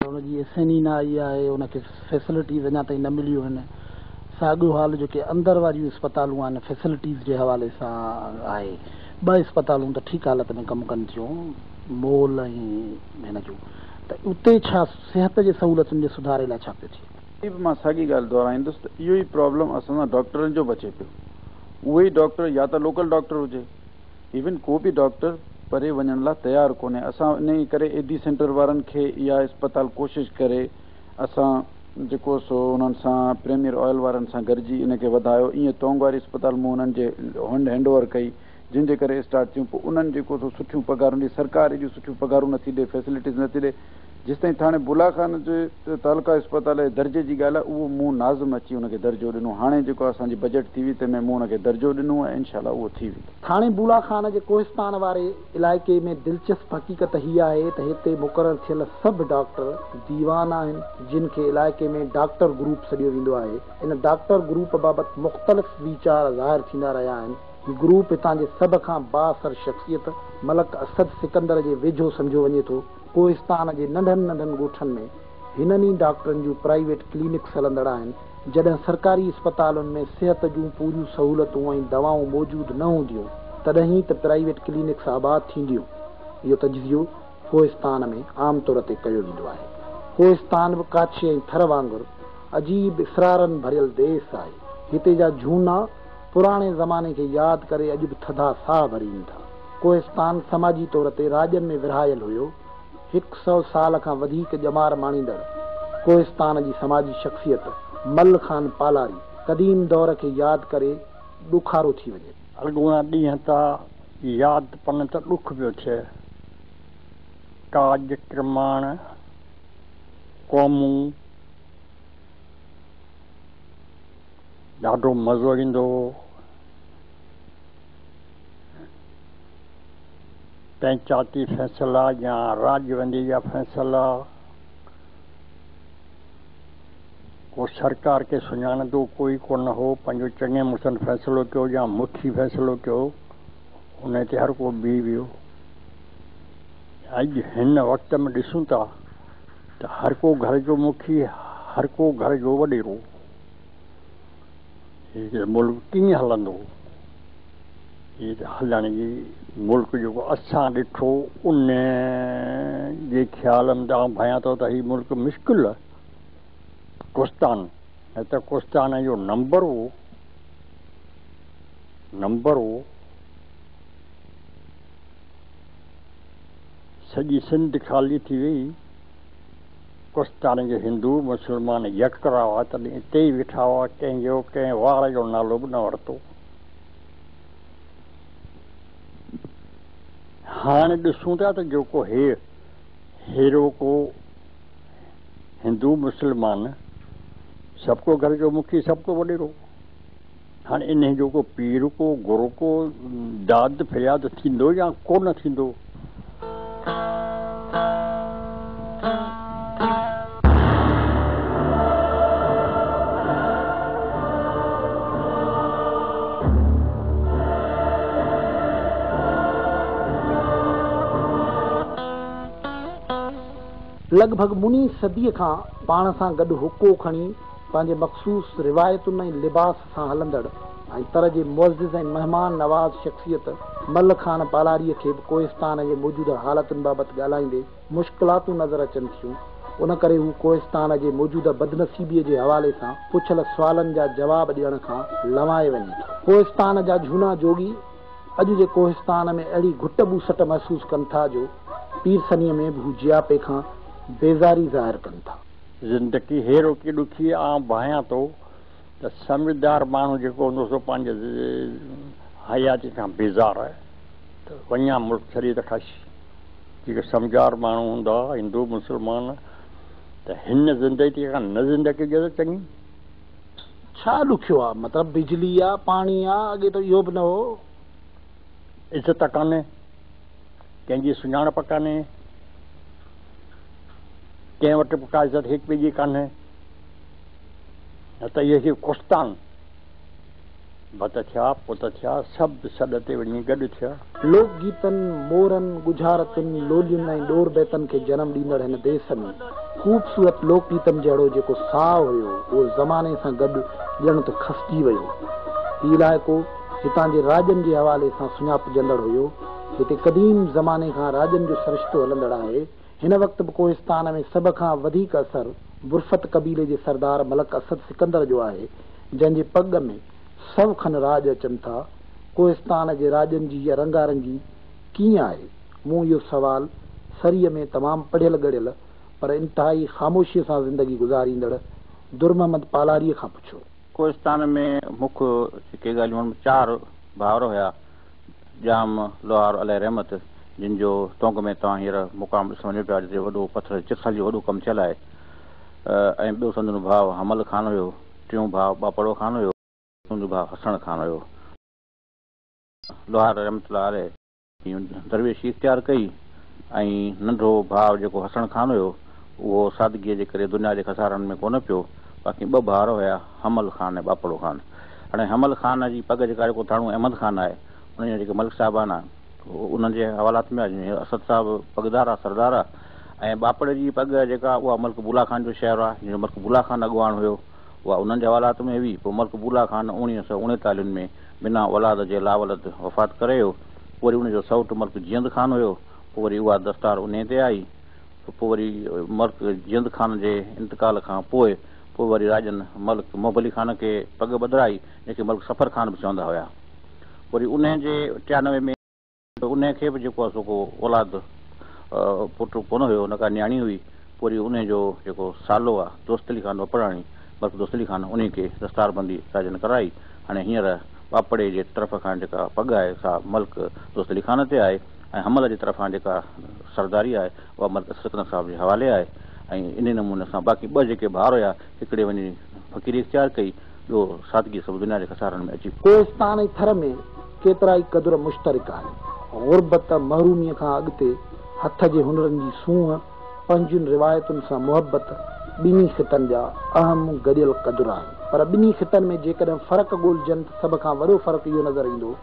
ان جي S N اي نه آئي آهي، ان کي فيسلٽيز اڃا تائين نه مليون آهن. ساڳيو حال جيڪي اندر واريون اسپتالون آهن فيسلٽيز جي حوالي سان آهي. ٻه اسپتالون ته ٺيڪ حالت ۾ ڪم ڪن ٿيون، مول ۽ هن جون، ته اتي ڇا صحت جي سهولتن جي سڌاري لاء ڇا پيو ٿئي؟ وري به مان ساڳي ڳالهه دهرائيندس ته اهو ئي پرابلم اسان سان ڊاڪٽرن جو به اچي پيو. اهي ئي ڊاڪٽر يا ته لوڪل ڊاڪٽر هجي، ايون ڪو به ڊاڪٽر پري وڃڻ لاء تيار ڪونهي. اسان انهي ڪري ايڌي سينٽر وارن کي اها اسپتال ڪوشش ڪري اسان جيڪو سو انهن سان پريميئر آئل وارن سان گڏجي ان کي وڌايو. ايئن تونگ واري اسپتال مون انهن جي هينڊ اوور ڪئي جنهن جي ڪري اسٽارٽ ٿيون. پوء انهن جيڪو سو سٺيون پگهارون ڏئي سرڪار ايڏيون سٺيون پگهارون نٿي ڏئي فيسلٽيز نٿي ڏئي. جيستائين ٿاڻي بولا خان جي تعلقه اسپتال جي درجي جي ڳالهه آهي اهو مون ناظم اچي ان کي درجو ڏنو هاڻي جيڪو اسان جي بجيٽ ٿي وئي تنهن ۾ مون ان کي درجو ڏنو ۽ انشاء الله اهو ٿي ويندو. ٿاڻي بولا خان جي ڪوهستان واري علائقي ۾ دلچسپ حقيقت هيء آهي ته هتي مقرر ٿيل سڀ ڊاڪٽر ديوان آهن جن کي علائقي ۾ ڊاڪٽر گروپ سڏيو ويندو آهي. ان ڊاڪٽر گروپ بابت مختلف ويچار ظاهر ٿيندا رهيا آهن. هي گروپ هتان جي سڀ کان بااثر شخصيت ملڪ اسد سڪندر جي ويجهو سمجهيو وڃي ٿو. ڪوهستان جي ننڍن ننڍن ڳوٺن ۾ هنن ئي ڊاڪٽرن جون پرائيويٽ ڪلينڪس هلندڙ آهن، جڏهن سرڪاري اسپتالن ۾ صحت جون پوريون سهولتون ۽ دوائون موجود نه هونديون، تڏهن ئي ته پرائيويٽ ڪلينڪس آباد ٿينديون. اهو تجزيو ڪوهستان ۾ عام طور تي ڪيو ويندو آهي. ڪوهستان به ڪاڇي ۽ ٿر وانگر عجيب اسرارن ڀريل ديس آهي. هتي جا جهونا پراڻي زماني کي ياد ڪري اڄ به ٿڌا ساهه ڀرين ٿا. ڪوهستان سماجي طور تي راڄن ۾ ورهايل هيو. هڪ سئو سال کان وڌيڪ ڄمار ماڻيندڙ ڪوهستان جي سماجي شخصيت مل خان پالاري قديم دور کي ياد ڪري ڏکارو ٿي وڃي ٿو. اڳوڻا ڏينهن ٿا ياد پون ته ڏک پيو ٿئي. ڪاڄ ڪرماڻ قومون. ڏاڍو مزو ايندو هو. پئنچاتي فيصلا يا راڄوندي جا فيصلا، ڪو سرڪار کي سڃاڻندو ڪوئي ڪونه هو، پنهنجو چڱي مڙسن فيصلو ڪيو يا مکي فيصلو ڪيو، ان تي هر ڪو بيهي ويو. اڄ هن وقت ۾ ڏسون ٿا ته هر ڪو گهر جو مکي، هر ڪو گهر جو وڏيرو. هي ملڪ ڪيئن هلندو؟ هي ته هلڻ جي ملڪ جيڪو اسان ڏٺو ان جي خيال ۾ ته آئون ڀانيان ٿو ته هي ملڪ مشڪل ڪوهستان نه ته ڪوهستان جو نمبر هو نمبر هو. سڄي سنڌ خالي ٿي وئي. ڪوهستان جي هندو مسلمان يڪراء هئا، تڏهن اتي ئي ويٺا هئا، ڪنهن جو ڪنهن وار جو نالو به نه ورتو. هاڻ ڏسون ٿا ته جيڪو هي هيروڪو هندو مسلمان سڀڪو گهر جو مکي سڀڪو وڏيرو. هاڻي انهيء جو ڪو پير ڪو گر ڪو داد فرياد ٿيندو يا ڪو نه ٿيندو؟ لڳ ڀڳ مني صديء کان پاڻ سان گڏ حقو کڻي پنهنجي مخصوص روايتن ۽ لباس سان هلندڙ ۽ تر جي معزز ۽ مهمان نواز شخصيت مل خان پالاريء کي به ڪوهستان جي موجوده حالتن بابت ڳالهائيندي مشڪلاتون نظر اچن ٿيون، ان ڪري هو ڪوهستان جي موجوده بدنصيبيء جي حوالي سان پڇيل سوالن جا جواب ڏيڻ کان لنوائي وڃي ٿو. ڪوهستان جا جهونا جوڳي اڄ جي ڪوهستان ۾ اهڙي گهٽ ٻوسٽ محسوس ڪن ٿا جو پيرسنيء ۾ به هو جياپي کان بيزاري ظاهر ڪن ٿا. زندگي هيروڪي ڏکي آئون ڀانيان ٿو ته سمجهدار ماڻهو جيڪو هوندو سو پنهنجي حياتي کان بيزار آهي ته وڃان ملڪ ڇڏي ته خوش جيڪي سمجهدار ماڻهو هوندا هندو مسلمان ته هن زندگي کان نه زندگي هجي ته چڱي. ڇا ڏکيو آ مطلب بجلي آ پاڻي آ اڳي ته اهو به نه هو. عزت ڪانهي ڪنهن جي سڃاڻپ ڪانهي. ڪنهن وٽ به ڪا عزت هڪ ٻئي جي ڪانهي، نه ته اهي هي ڪوستان ڀت ٿيا، پوت ٿيا، سڀ سڏ تي وڃي گڏ ٿيا. لوڪ گيتن، مورن، ڳجهارتن، لولين ۽ ڏور بيتن کي جنم ڏيندڙ هن ديس ۾ خوبصورت لوڪ گيتن جهڙو جيڪو ساء هيو، اهو زماني سان گڏ ڄڻ ته کسجي ويو. هي علائقو هتان جي راڄن جي حوالي سان سڃاپجندڙ هيو. هتي قديم زماني کان راڄن جو سرشتو هلندڙ آهي. هن وقت به ڪوهستان ۾ سڀ کان وڌيڪ اثر برفت قبيلي جي سردار ملڪ اسد سڪندر جو آهي، جنهن جي پڳ ۾ سو کن راڄ اچن ٿا. ڪوهستان جي راڄن جي هيء رنگارنگي ڪيئن آهي؟ مون اهو سوال سريء ۾ تمام پڙهيل ڳڙهيل پر انتهائي خاموشيء سان زندگي گذاريندڙ درمحمد پالاريء کان پڇيو. ڪوهستان ۾ مک جيڪي ڳالهيون آهن، چار ڀائر هيا، ڄام لوهار عليه رحمت، جن جو تونگ ۾ توهان هينئر مقام ڏسڻ وڃو پيا، جتي وڏو پٿر چٽسالي جو وڏو ڪم ٿيل آهي ۽ ٻيو سندن ڀاء حمل خان هيو، ٽيون ڀاء ٻاپڙو خان هيو، چوٿون ڀاء حسڻ خان هيو. لوهار رحمت الله عليه درويشي اختيار ڪئي ۽ ننڍو ڀاء جيڪو حسڻ خان هيو اهو سادگيء جي ڪري دنيا جي خسارن ۾ ڪونه پيو. باقي ٻه ڀائر هيا حمل خان ۽ ٻاپڙو خان. هاڻي حمل خان جي پڳ جيڪا جيڪو ٿاڻو احمد خان آهي ان جا جيڪي ملڪ صاحبان آهن انهن جي حوالات ۾ آهي. اسد صاحب پڳدار آهي سردار آهي ۽ ٻاپڙي جي پڳ جيڪا اها ملڪ بولا خان جو شهر آهي جنهن جو ملڪ بولا خان اڳواڻ هيو. اها انهن جي حوالات ۾ هئي. پوء ملڪ بولا خان 1939 ۾ بنا اولاد جي لاولد وفات ڪري ويو. پوء وري ان جو سئوٽ ملڪ جيئند خان هيو. پوء وري اها دستار انهيء تي آئي. پوء وري ملڪ جيئند خان جي انتقال کان پوء پوء وري راڄن ملڪ محب علي خان کي پڳ ٻڌرائي، جنهن کي ملڪ صفر خان به چوندا هيا. وري انهيء جي 93 ۾. انهيء کي به جيڪو آهي سو ڪو اولاد پٽ ڪونه هيو، نه ڪا نياڻي هئي. پوء وري انهيء جو جيڪو سالو آهي دوست علي خان وپراڻي، ملڪ دوست علي خان، انهيء کي دستاربندي راڄن ڪرائي. هاڻي هينئر ٻاپڙي جي طرف کان جيڪا پڳ آهي سا ملڪ دوست علي خان تي آهي ۽ حمل جي طرفان جيڪا سرداري آهي اها ملڪ سڪندر صاحب جي حوالي آهي ۽ انهيء نموني سان باقي ٻه جيڪي ڀائر هيا، هڪڙي وڃي فقيري اختيار ڪئي، ٻيو سادگيء سبب دنيا جي خسارن ۾ اچي. ڪوهستان ۽ ٿر ۾ ڪيترائي قدر مشترڪ آهن. غربت، محروميء کان اڳتي هٿ جي هنرن جي سونهن، پنهنجين روايتن سان محبت ٻنهي خطن جا اهم گڏيل قدر آهن. پر ٻنهي خطن ۾ جيڪڏهن فرق ڳولجن ته سڀ کان وڏو فرق اهو نظر ايندو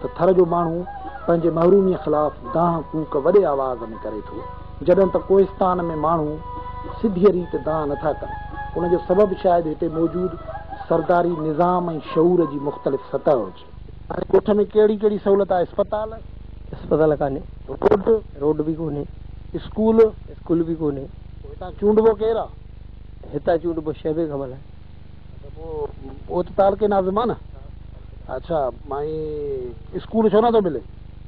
ته ٿر جو ماڻهو پنهنجي محروميء خلاف دانهن ڪوڪ وڏي آواز ۾ ڪري ٿو، جڏهن ته ڪوهستان ۾ ماڻهو سڌيء ريت دانهن نٿا ڪن. ان جو سبب شايد هتي موجود سرداري نظام ۽ شعور جي مختلف سطح هجي. هاڻي ڳوٺ ۾ ڪهڙي ڪهڙي سهولت آهي؟ اسپتال؟ اسپتال ڪانهي. روڊ؟ روڊ به ڪونهي. اسڪول؟ اسڪول به ڪونهي. پوء هتان چونڊبو ڪير آ؟ هتان چونڊبو شهبيگ حمل آهي. اڇا پوء اهو ته تعلقي ناظم آ نه؟ اڇا مائي اسڪول ڇو نٿو ملي؟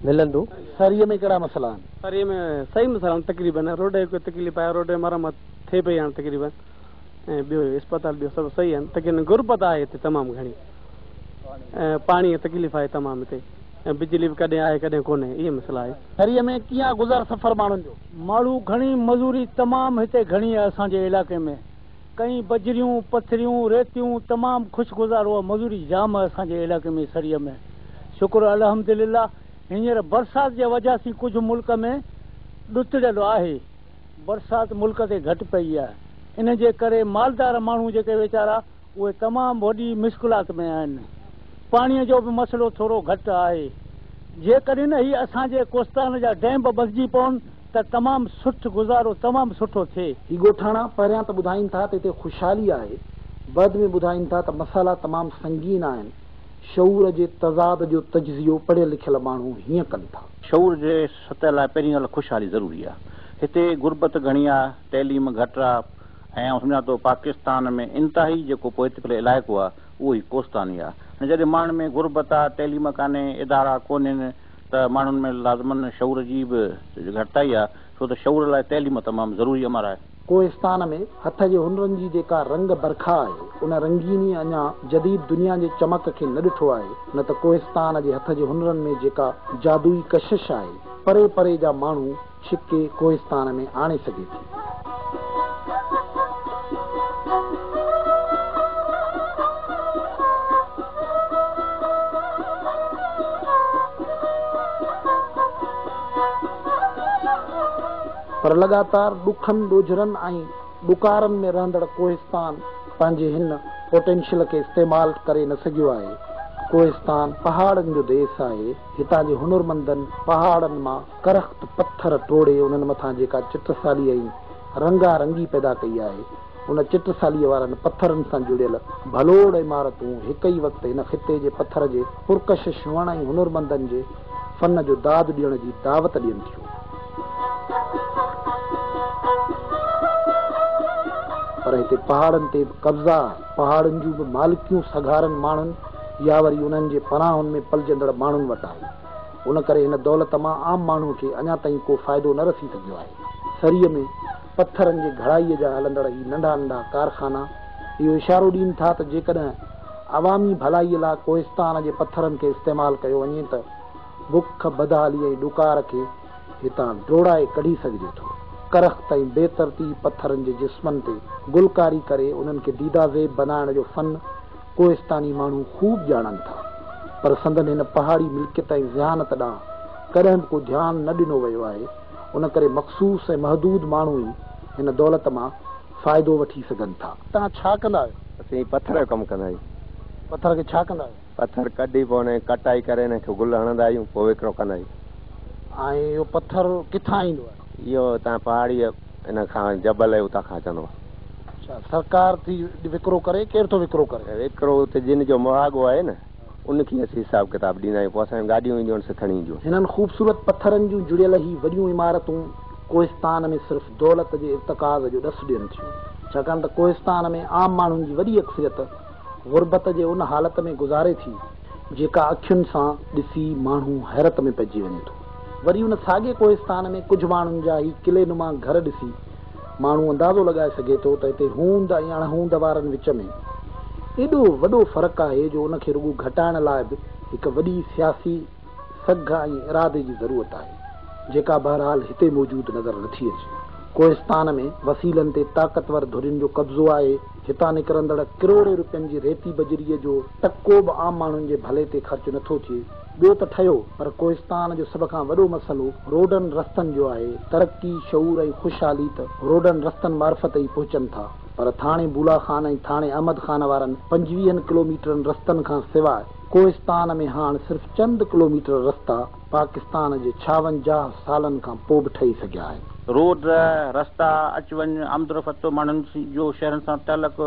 ملندو. سريء ۾ ڪهڙا مسئلا آهن؟ سريء ۾ صحيح مسئلا آهن تقريبن روڊ جي ڪوئي تڪليف آهي روڊ جي مرمت ٿئي پئي هاڻ تقريبن ۽ ٻيو اسپتال ٻيو سڀ صحيح آهن تقريبن غربت آهي هتي تمام گهڻي ۽ پاڻي جي تڪليف آهي تمام هتي ۽ بجلي به ڪڏهن آهي ڪڏهن ڪونهي اهي مسئلا آهي. سريء ۾ ڪيئن آهي گذر سفر ماڻهن جو؟ ماڻهو گهڻي مزوري تمام هتي گهڻي آهي اسان جي علائقي ۾ ڪئين بجريون پٿريون ريتيون تمام خوش گذارو آهي مزوري جام آهي اسان جي علائقي ۾ سريء ۾ شڪر الحمدلله هينئر برسات جي وجه سين ڪجهه ملڪ ۾ ڏتڙيل آهي برسات ملڪ تي گهٽ پئي آهي ان جي ڪري مالدار ماڻهو جيڪي ويچارا اهي تمام وڏي مشڪلات ۾ آهن. پاڻيء جو به مسئلو ٿورو گهٽ آهي. جيڪڏهن هي اسان جي ڪوهستان جا ڊيم به ٻڌجي پون ته تمام سٺ گذارو تمام سٺو ٿئي. هي ڳوٺاڻا پهريان ته ٻڌائين ٿا ته هتي خوشحالي آهي، بعد ۾ ٻڌائين ٿا ته مسئلا تمام سنگين آهن. شعور جي تضاد جو تجزيو پڙهيل لکيل ماڻهو هيئن ڪن ٿا. شعور جي سطح لاء پهرين ڳالهه خوشحالي ضروري آهي. هتي غربت گهڻي آهي، تعليم گهٽ آهي، ۽ آئون سمجهان ٿو پاڪستان ۾ انتهائي جيڪو پوئتي پيل علائقو آهي اهو هي ڪوهستان ئي آهي. هاڻي جڏهن ماڻهن ۾ غربت آهي، تعليم ڪانهي، ادارا ڪونهن ته ماڻهن ۾ لازماً شعور جي به گهٽتائي آهي ڇو ته شعور لاء تعليم تمام ضروري امر آهي. ڪوهستان ۾ هٿ جي هنرن جي جيڪا رنگ برکا آهي، ان رنگينيء اڃا جديد دنيا جي چمڪ کي نه ڏٺو آهي، نه ته ڪوهستان جي هٿ جي هنرن ۾ جيڪا جادوئي ڪشش آهي، پري پري جا ماڻهو ڇڪي ڪوهستان ۾ آڻي سگهي ٿي. پر لڳاتار ڏکن، ڏوجهرن ۽ ڏڪارن ۾ رهندڙ ڪوهستان پنهنجي هن پوٽينشل کي استعمال ڪري نه سگهيو آهي. ڪوهستان پهاڙن جو ديس آهي. هتان جي هنرمندن پهاڙن مان ڪرخت پٿر ٽوڙي انهن مٿان جيڪا چٽسالي ۽ رنگا رنگي پيدا ڪئي آهي. ان چٽساليء وارن پٿرن سان جڙيل ڀلوڙ عمارتون هڪ ئي وقت هن خطي جي پٿر جي پرڪشش هئڻ ۽ هنرمندن جي فن جو داد ڏيڻ جي دعوت ڏين ٿيون. پر هتي پهاڙن تي به قبضا آهي. پهاڙن جون به مالڪيون سگهارن ماڻهن يا وري انهن جي پناهن ۾ پلجندڙ ماڻهن وٽ آهي. ان ڪري هن دولت مان عام ماڻهوء کي اڃا تائين ڪو فائدو نه رسي سگهيو آهي. سريء ۾ پٿرن جي گهڙائيء جا هلندڙ هي ننڍا ننڍا ڪارخانا اهو اشارو ڏين ٿا ته جيڪڏهن عوامي ڀلائيء لاء ڪوهستان جي پٿرن کي استعمال ڪيو وڃي ته بک، بدحالي ۽ ڏڪار کي هتان ڊوڙائي ڪڍي سگهجي ٿو. ڪرخت ۽ بي ترتيب پٿرن جي جسمن تي گلڪاري ڪري انهن کي ديده زيب بنائڻ جو فن ڪوهستاني ماڻهو خوب ڄاڻن ٿا، پر سندن هن پهاڙي ملڪيت ۽ ذهانت ڏانهن ڪڏهن به ڪو ڌيان نه ڏنو ويو آهي، ان ڪري مخصوص ۽ محدود ماڻهو ئي هن دولت مان فائدو وٺي سگهن ٿا. توهان ڇا ڪندا آهيو؟ اسين پٿر جو ڪم ڪندا آهيون. پٿر کي ڇا ڪندا آهيو؟ پٿر ڪڍي پوء ان کي ڪٽائي ڪري ان کي گل هڻندا آهيون پوء وڪرو ڪندا آهيون. ۽ اهو پٿر ڪٿان ايندو آهي؟ اهو هتان پهاڙيء ان کان جبل جي اتان کان اچندو آهي. اڇا سرڪار ٿي وڪرو ڪري ڪير ٿو وڪرو ڪري؟ وڪرو اتي جن جو مهاڳو آهي نه ان کي اسين حساب ڪتاب ڏيندا آهيون پوء اسان جون گاڏيون اينديون آهن سي کڻي اينديون آهن. هنن خوبصورت پٿرن جون جڙيل هي وڏيون عمارتون ڪوهستان ۾ صرف دولت جي ارتڪاز جو ڏس ڏين ٿيون ڇاڪاڻ ته ڪوهستان ۾ عام ماڻهن جي وڏي اڪثريت غربت جي ان حالت ۾ گذاري ٿي جيڪا اکين سان ڏسي ماڻهو حيرت ۾ پئجي وڃي ٿو. وري ان ساڳئي ڪوهستان ۾ ڪجهه ماڻهن جا هي قلعي نما گهر ڏسي ماڻهو اندازو لڳائي سگهي ٿو ته هتي هوند ۽ اڻهوند وارن وچ ۾ ايڏو وڏو فرق آهي جو ان کي رڳو گهٽائڻ لاء به هڪ وڏي سياسي سگهه ۽ ارادي جي ضرورت آهي، جيڪا بهرحال هتي موجود نظر نٿي اچي. ڪوهستان ۾ وسيلن تي طاقتور ڌرين جو قبضو آهي، هتان نڪرندڙ ڪروڙين روپين جي ريتي بجريء جو ٽڪو به عام ماڻهن جي ڀلي تي خرچ نٿو ٿئي. ٻيو ته ٺهيو، پر ڪوهستان جو سڀ کان وڏو مسئلو روڊن رستن جو آهي. ترقي، شعور ۽ خوشحالي ته روڊن رستن معرفت ئي پهچن ٿا، پر ٿاڻي بولا خان ۽ ٿاڻي احمد خان وارن پنجويهن ڪلوميٽرن رستن کان سواء ڪوهستان ۾ هاڻ صرف چند ڪلوميٽر رستا پاڪستان جي ڇاونجاهه سالن کان پوء به ٺهي سگهيا آهن. روڊ، رستا، اچ وڃ، آمدرفت، ماڻهن جو شهرن سان تعلق،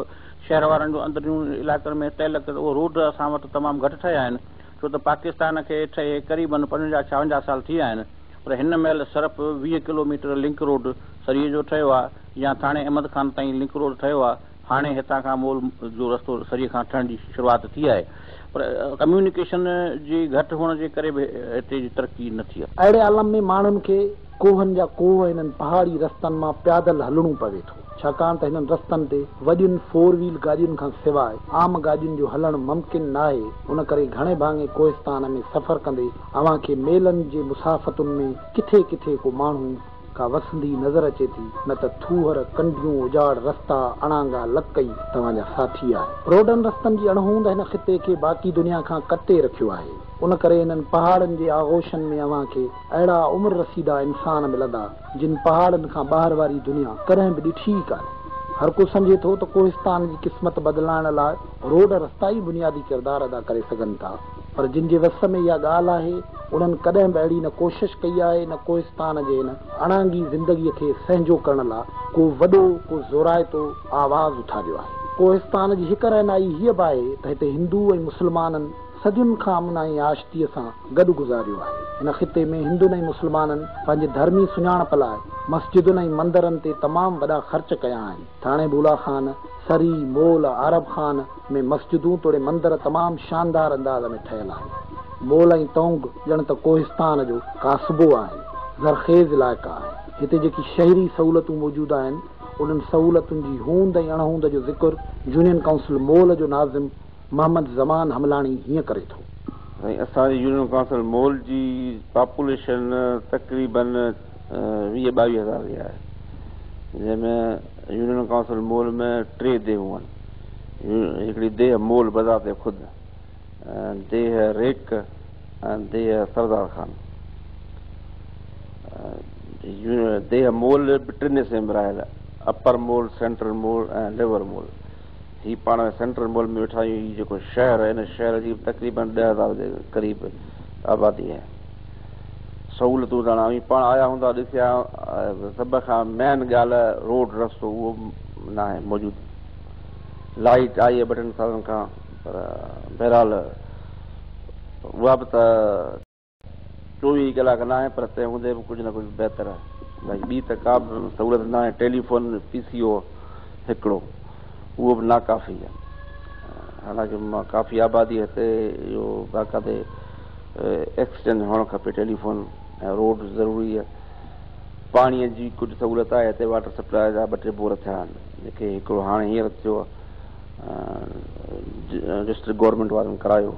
شهر وارن جو اندريون علائقن ۾ تعلق، اهو روڊ اسان وٽ تمام گهٽ ٺهيا آهن، ڇو ته پاڪستان کي ٺهي قريبن پنجونجاهه ڇاونجاهه سال ٿي ويا آهن، پر هن مهل صرف 20 ڪلوميٽر لنڪ روڊ سريء جو ٺهيو آهي يا ٿاڻي احمد خان تائين لنڪ روڊ ٺهيو آهي. هاڻي هتان کان مول جو رستو سريء کان ٺهڻ جي شروعات ٿي آهي پر ڪميونيڪيشن جي گهٽ هئڻ جي ڪري به هتي جي ترقي نه ٿي آهي. اهڙي عالم ۾ ماڻهن کي ڪوهن جا ڪوهه هنن پهاڙي رستن مان پيادل هلڻو پوي ٿو، ڇاڪاڻ ته هنن رستن تي وڏين فور ويل گاڏين کان سواء عام گاڏين جو هلڻ ممڪن ناهي، ان ڪري گهڻي ڀاڱي ڪوهستان ۾ سفر ڪندي اوهان کي ميلن جي مسافتن ۾ ڪٿي ڪٿي ڪو ماڻهو ڪا وسندي نظر اچي ٿي، نه ته ٿوهر، ڪنڊيون، اجاڙ رستا، اڻانگا لڪ ئي توهان جا ساٿي آهن. روڊن رستن جي اڻهوند هن خطي کي باقي دنيا کان ڪٽي رکيو آهي. ان ڪري هنن پهاڙن جي آغوشن ۾ اوهان کي اهڙا عمر رسيده انسان ملندا، جن پهاڙن کان ٻاهر واري دنيا ڪڏهن به ڏٺي ئي ڪانهي. هر ڪو سمجهي ٿو ته ڪوهستان جي قسمت بدلائڻ لاء روڊ رستا ئي بنيادي ڪردار ادا ڪري سگهن ٿا. پر جن جي وس ۾ اها ڳالهه آهي، انهن ڪڏهن به اهڙي نه ڪوشش ڪئي آهي نه ڪوهستان جي هن اڻانگي زندگيء کي سهنجو ڪرڻ لاء ڪو وڏو، ڪو زورائتو آواز اٿاريو آهي. ڪوهستان جي هڪ رعنائي هيء به آهي ته هتي هندو ۽ مسلمانن صدين کان امن ۽ آشتيء سان گڏ گذاريو آهي. هن خطي ۾ هندن ۽ مسلمانن پنهنجي ڌرمي سڃاڻپ لاء مسجدن ۽ مندرن تي تمام وڏا خرچ ڪيا آهن. ٿاڻي بولا خان، سري، مول، عرب خان ۾ مسجدون توڙي مندر تمام شاندار انداز ۾ ٺهيل آهن. مول ۽ تونگ ڄڻ ته ڪوهستان جو ڪاسبو آهن. زرخيز علائقا آهن. هتي جيڪي شهري سهولتون موجود آهن، انهن سهولتن جي هوند ۽ اڻهوند جو ذڪر يونين ڪائونسل مول جو ناظم محمد زمان حملاڻي هيئن ڪري ٿو. سائين اسان جي يونين ڪائونسل مول جي پاپوليشن تقريبن 20 22 هزار جي آهي جنهن ۾ يونين ڪائونسل مول ۾ ٽي ديهون آهن هڪڙي ديهه مول بذات خود ديهه ريڪ ۽ ديهه سردار خان ديهه مول به ٽن حصن ۾ ورهايل آهي اپر مول سينٽرل مول ۽ لوئر مول هي پاڻ سينٽرل مول ۾ ويٺا آهيون هي جيڪو شهر آهي هن شهر جي تقريبن 10,000 جي قريب آبادي آهي. سهولتون ته هاڻي اوهين پاڻ آيا هوندا ڏسيا سڀ کان مين ڳالهه روڊ رستو اهو ناهي موجود. لائيٽ آئي آهي ٻه ٽن سالن کان پر بهرحال اها به ته 24 ڪلاڪ ناهي پر تنهن هوندي به ڪجهه نه ڪجهه بهتر آهي. باقي ٻي ته ڪا به سهولت ناهي. ٽيليفون پي سي او هڪڙو اهو به ناڪافي آهي. حالانڪه ڪافي آبادي هتي اهو باقاعدي ايڪسچينج هئڻ کپي ٽيليفون ۽ روڊ ضروري آهي. پاڻيء جي ڪجهه سهولت آهي هتي واٽر سپلاء جا ٻه ٽي بور ٿيا آهن جيڪي هڪڙو هاڻي هينئر ٿيو آهي ڊسٽرڪٽ گورنمينٽ وارن ڪرايو.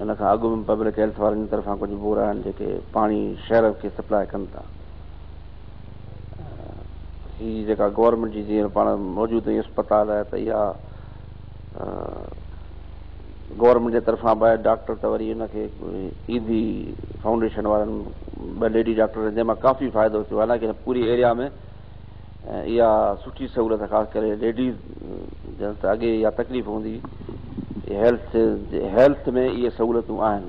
ان کان اڳ به پبلڪ هيلٿ وارن جي طرفان ڪجهه بور آهن جيڪي پاڻي شهر کي سپلاء ڪن ٿا. هي جيڪا گورنمينٽ جي جيئن پاڻ موجود اسپتال آهي ته اها گورنمينٽ جي طرفان به آهي. ڊاڪٽر ته وري ان کي ايڌي فائونڊيشن وارن ٻه ليڊي ڊاڪٽر جنهن مان ڪافي فائدو ٿيو. حالانڪه پوري ايريا ۾ اها سٺي سهولت خاص ڪري ليڊيز ته اڳي اها تڪليف هوندي هيلٿ ۾ اهي سهولتون آهن.